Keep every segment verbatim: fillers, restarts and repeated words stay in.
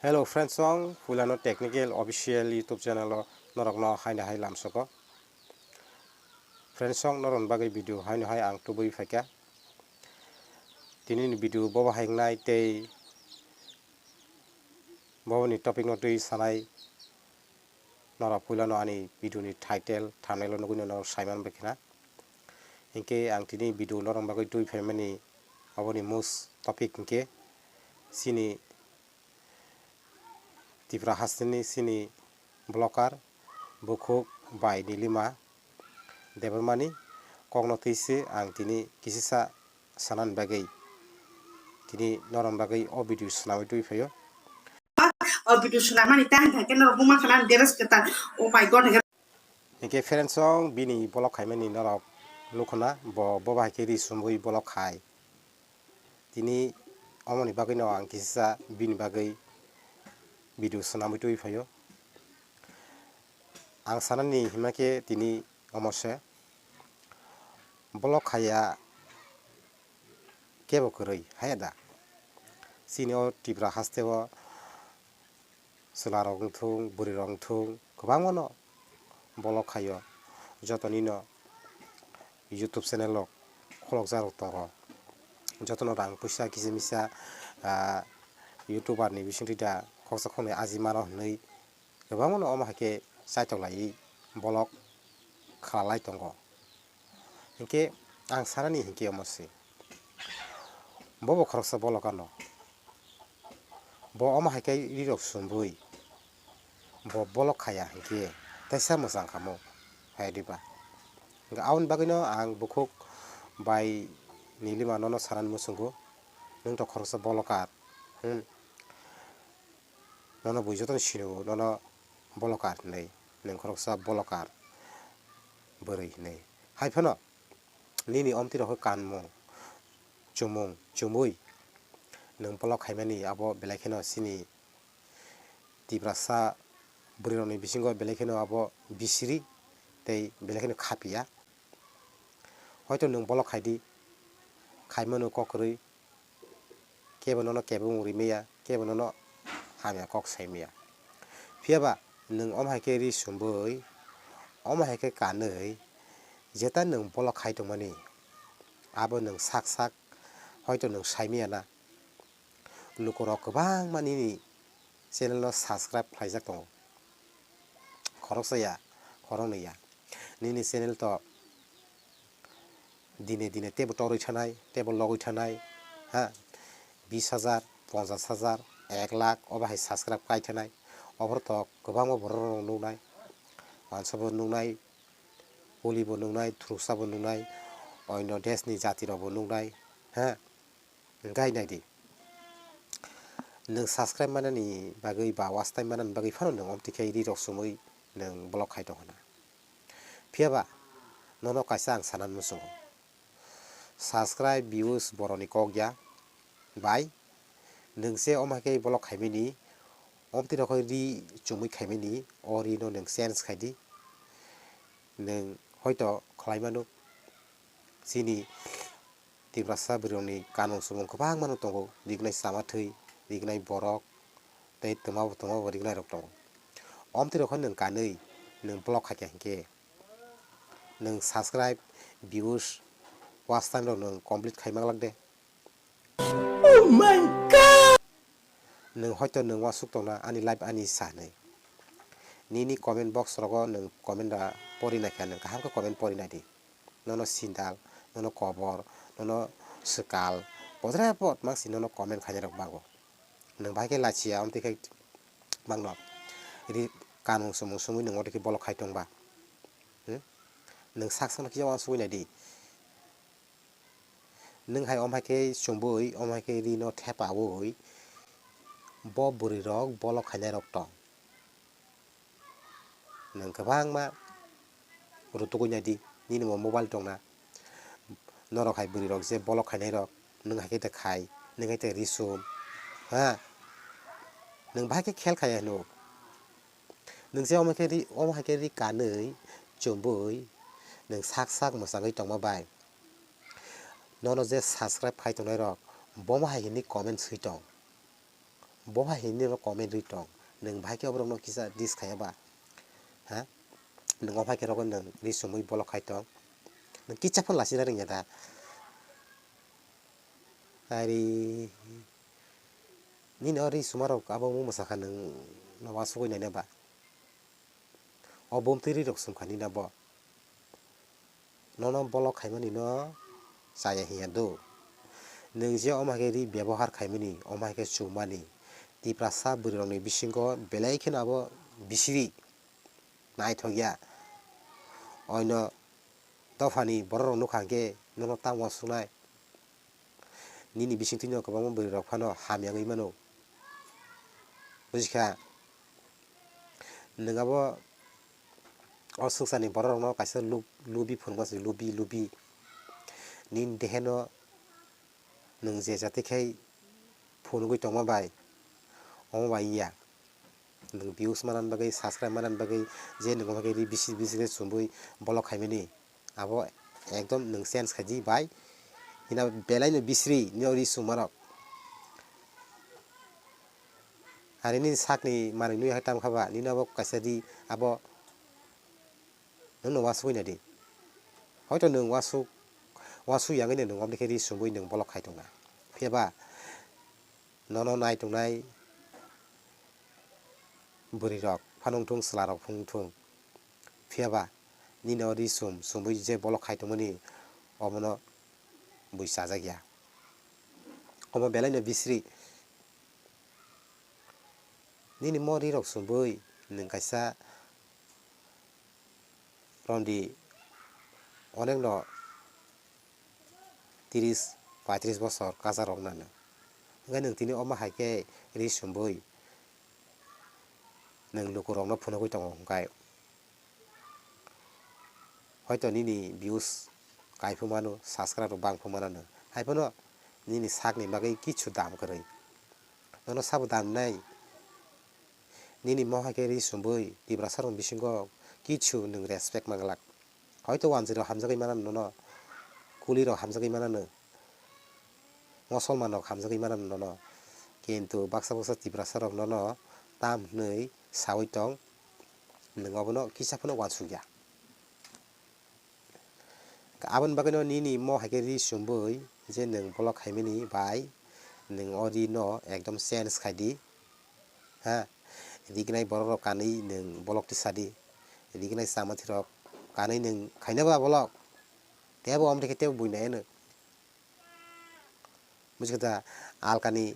Hello friends song, Pulano Technical Official YouTube channel o norokno haino hai lamsoko. Friends song, norokni bagwi video haino hai ang tubui phaikha. Tinini video bobo hai wngnai tei boboni topic no twi sanai norok puilano ani video ni title, thumbnail o nugwi norok saiman bai khna. Hinkhe ang tini video norok bagwi twi phaimani aboni most topic hinkhe chini Tipra hasteni chini vlogger bukhuk bai Nilima Debbarmani kokno twi se ang tini kisisa sanani bagwi tini norokni bagwi o video swnamwi twi phaio. O video swnamani tei hai khe norok buma khana dress kwtal. Oh my God, hai khe. Hinkhe friends song bini vlog khaimani norok nukhuna bo, bo bahai khe ri sumui vlog khai. Tini omoni bagwino ang kisa bini bagwi video swnamwi twi phaio. Ang sanani hima khe tini omo se vlog khaiya kebo kwrwi haya da. Chini o Tipra haste o chwla rok wngthung, bwrwi rok wngthung, kwbangma no vlog khaio. Jotoni no YouTube channel rok kholokjak rok tongo. Jotono rang puisa kisa misa, ah, YouTuber ni bisingtwi da khoroksa khoroknwi aji mano hinwi kwbangma no omo hai khe chaitok laiwi vlog khalalai tongo. Hinkhe ang sanani hinkhe omo se. Bobo khoroksa vlog ano. Bo omo hai khe rirok sumbui. Bo vlog khaya hinkhe teisa mwchang kamo hai diba. Hinkhe aboni bagwino ang bukhuk bai Nilima nono sanani muchungo. Nwng to khoroksa vlogger. Hmm. Nono bui jotono sinio, nono vlogger hinwi, nwng khoroksa vlogger bwrwi hinwi. Hai phano nini omtwi rokhe kanmung, chumung, chumui nwng vlog khaimani abo belai kheno chini Tiprasa bwrwirokni bisingo belai kheno abo bisiri tei belai kheno khapiya. Hoito nwng vlog khaidi, khaimano kok kwrwi, kebo nono kebengmung rimaya, kebo nono hamya kok saimaya. Phiyaba nwng omo hai khe ri sumbui, omo hai khe kanwi, jeta nwng vlog khai tongmani, abo nwng sak sak hoito nwng saimaya na. Lukurok kwbangma nini channel no subscribe khlaijak tongo. Khoroksa ya, khoroknwi ya. Nini channel to dine dine teibo torwi thanai, teibo logwi thanai, ha, bis hajar, ponchash hajar, ek lakh, obo hai subscribe kai thanai. Oborok to kwbangma borok rok nuknai, wansukbo nuknai, holibo nuknai, thuruksa bo nuknai, oino desh ni jati rok bo nuknai, ha. Hwnkhe naidi, nwng subscribe manani bagwi ba watch time manani bagwi phano nwng omtwi khe ri rok sumui nwng vlog khai tongkha na. Phiyaba nono kaisa ang sanani muchungo, subscribe, views boroni kok ya bai, nwng se omo hai khe vlog khaimani, omtwi rok ri chumui khaimani, o ri no nwng change khaidi, nwng hoito khlai mano chini Tiprasa bwrwirokni kanmung chumung kwbangma no tongo, rignai chama thwi, rignai borok, tei twma bo twma bo rignai rok tongo. Omtwi rok nwng kanwi nwng vlog khaikha hinkhe nwng subscribe, views, watch time rok nwng complete khai manglak de. Oh my God! Nwng hoito nwng uansuk tongna ani life ani sa hinwi. Nini comment box rogo nwng comment da pori naikha, nwng kaham khe comment pori naidi. Nono sindal, nono kobor, nono swkal, bodre bod mangsi nono comment khainai rok bago. Nwng bahai khe lachiya, omtwi khe mangno ri kanmung chumung sumui nwng oro khe bolok khai tongba. Hmm? Nwng sak sakno kisa uansugwi naidi. Nwng hai omo hai khe chumui, omo hai khe rino thepaui bo bwrwi rok bolok khainai rok tong. Nwng kwbangma rutugwi naidi, nini bo mobile tongna. Norok hai bwrwi rok je bolok khainai rok, nwng hai khe ta khai, nwng hai ta ri sum, ha? Nwng bahai khe khel khaiya hino. Nwng je omo hai khe ri, omo hai khe ri kanwi, chumui, nwng sak sak mwchangwi tongma bai. Nono je subscribe khai tongnai rok, bomo hai hwnwi comment swi tong. Bo hai hinwi no comment rwi tong. Nwng bahai khe oborokno kisa diss khaiya ba? Ha? Nwng o bahai khe rogo nwng ri sumui bolok khai tong. Nwng kisa phano lachina rwngya da? Ari nini o ri sumarok abo mung mwsakha nwng no uansugui naina ba? O bumtwi ri rok sumkha nini abo. Nono bolok khaimani no chaya hinya do. Nwng je omo hai khe ri bebohar khaimani, omo hai khe chumani, Tiprasa bwrwi rokni bisingo belai kheno abo bisiri naithok ya. Oino dophani borok rok nukha hwnkhe nono tamo uansuknai. Nini bisingtwino kwbangma bwrwi rok phano hamya wngwi mano. Bujikha? Nwng abo o swngcharni borok rokno kaisa lub-, lubi phunukma se lubi, lubi. Nini deheno nwng je jati khai phunugwi tongma bai, omo bai ya. Nwng views manani bagwi, subscribe manani bagwi, je nwng omo khe ri bisiri bisiri khe chumui bolok khaimani, abo ekdom nwng change khaidi bai. Hina belaino bisiri nini o ri sumarok. Ari nini sakni manwi nui hai tamo kha ba, nini abo kaisa ri abo nwngno uansugui naidi. Hoito nwng uansuk, uansuk yangwino nwng oboni khe ri sumui nwng bolok khai tongna. Phiya ba nono nai tongnai bwrwi rok phano wngthung, chwla rok phano wngthung. Phiya ba nini o ri sum sumui je bolok khai tongmani omono bui chajak ya. Omo belaino bisiri. Nini mo ri rok sumui nwng kaisa rondi onekno tiris paitris bosor kacha rok nano. Hwnkhe nwng tini omo hai khe ri sumui nwng lukurokno phunugwi tongo hwnkhe. Hoito nini views kaiphu mano, subscribe rok bangphu mano nwng. Haiphano nini sakni bagwi kichu dam kwrwi. Nono sabo dam nai? Nini mo hai khe ri sumui Tiprasa rok bisingo kichu nwng respect manglak. Hoito wanjwi rok hamjagwi mano nono, kuli rok hamjagwi mano nwng, musulman rok hamjagwi mano nono. Kintu baksa baksa Tiprasa rok nono tam hwnwi saui tong, nwng obono kisa phano uansukya. Aboni bagwino nini mo hai khe ri sumui je nwng bolok khaimani bai nwng o ri no ekdom change khaidi. Ha, rignai borok rok kanwi nwng bolok tisadi. Rignai chamathi rok kanwi nwng khaina ba bolok. Tebo omri khe tebo buina eno. Bujikha da, alkani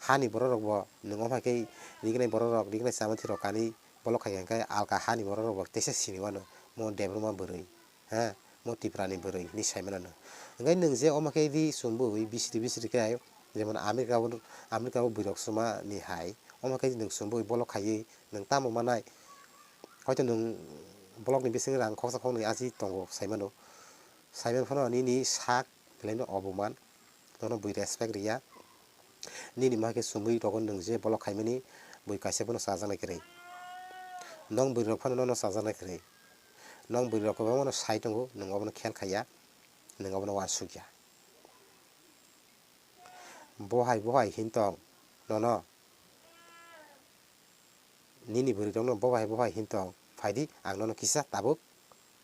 hani borok rok bo nwng omo hai khe rignai borok rok, rignai chamathi rok kanwi bolok khai khe alka hani borok rok bo teisa sini wano mo Debbarma bwrwi, ha, mo Tiprani bwrwi hinwi sai mano nwng. Hwnkhe nwng je omo khe ri sumui bisiri bisiri khe jemon America o, America o bwrwi rok sumani hai omo khe nwng sumui bolok khaiwi nwng tamo manai? Hoito nwng bolokni bisingo rang khoksa khoknwi achi tongo sai mano, sai mano phano nini sak belaino oboman. Nono bui respect riya. Nini ma khe sumui rogo nwng je bolok khaimani bui kaisa bono chajaknai kwrwi. Nong bwrwi rok phano nono chajaknai kwrwi. Nong bwrwi rok kwbangma no sai tongo, nwng obono khel khaiya, nwng obono uansukya. Bo hai bo hai hin tong nono. Nini bwrwi rokno bo bai bo bai hin tong, phaidi ang nono kisa tabuk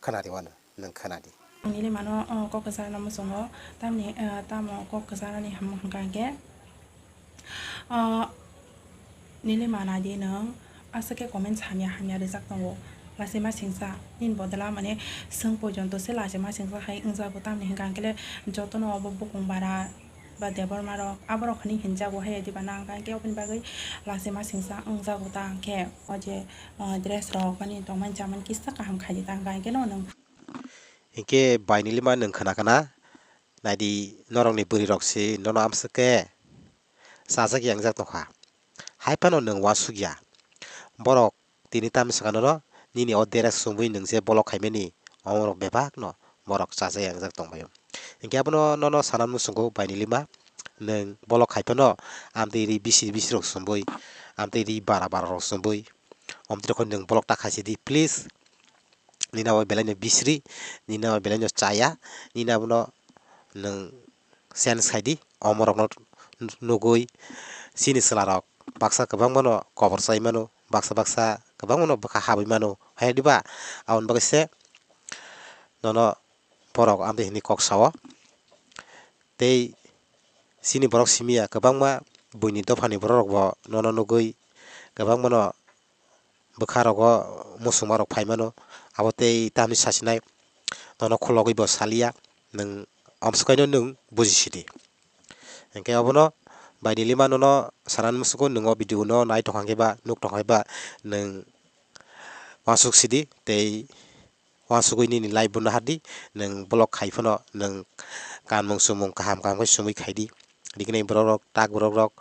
khwnadi wano, nwng khwnadi. Ang nini mano, o, kok kwcharna muchungo, tamni, eh, tamo kok kwcharnani ham hwnkha hwnkhe, o, nini manadi nwng aswk khe comments hamya hamya rijak tongo, lachimasingcha, nini bodol mane swng porjonto se lachimasingcha hai wngjago, tamni hwnkha hwnkhe le jotono obo bukung bara. Ba Debbarma rok, aborok hinwi hinjago hai diba na, hwnkha hwnkhe oboni bagwi lachimasingcha wngjago ta hwnkhe o je, ah, dress rok bani tongmani chamani kisa kaham khaidi ta, hwnkha hwnkhe no nwng. Hinkhe bai nilima nwng khna khna naidi norokni bwrwi rok se nono amswk khe chajak ya wngjak tongkha, hai phano nwng uansuk ya. Borok tini tamni swkang nono nini o dress chumui nwng je bolok khaimani, omorok bebak no borok chajak ya wngjak tongbaio. Hinkhe abono nono sana muchungo bai nilima, nwng bolok khai phano amtwi ri bisiri bisiri rok chumui, amtwi ri bara bara rok chumui, omtwi rok nwng bolok ta khaisidi please. Nini abo belaino bisiri, nini abo belaino chaya, nini abono nwng sense khaidi, omorokno nugui, chini chwlarok baksa kwbangmano kobor chai mano, baksa baksa kwbangmano bwkha habwi mano, hai diba? Aboni bagwi se nono borok amtwi hwnwi kok sao. Tei chini borok simi ya kwbangma buini dophani borok rokbo nono nugwi kwbangmano bwkha rogo muchungma rok phai mano, abo tei tamni sasinai nono khulogwi bo saliya, nwng omswkaino nwng buji sidi. Hinkhe obono bai nili mano no sanani musugo nwng o video no nai tongkha khe ba nuk tongkha khe ba nwng uansuk sidi tei uansugwi nini life bo nahardi, nwng vlog khai phano nwng kanmung chumung kaham kaham khe chumui khaidi. Rignai borok rok, tak borok rok,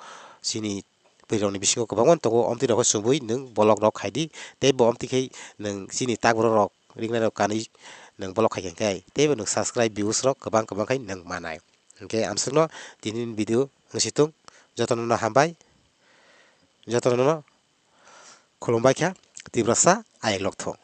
chini bwrwi rokni bisingo kwbangma tongo, omtwi rok khe chumui nwng vlog rok khaidi, tei bo omtwi khe nwng chini tak borok rok rignai rok kanwi nwng vlog khai khe tei bo nwng subscribe views rok kwbang kwbang khai nwng manai. Hinkhe amsukno tini video wngsitung, jotono no hambai, jotono no khulumbai kha, Tiprasa ayang lokthung.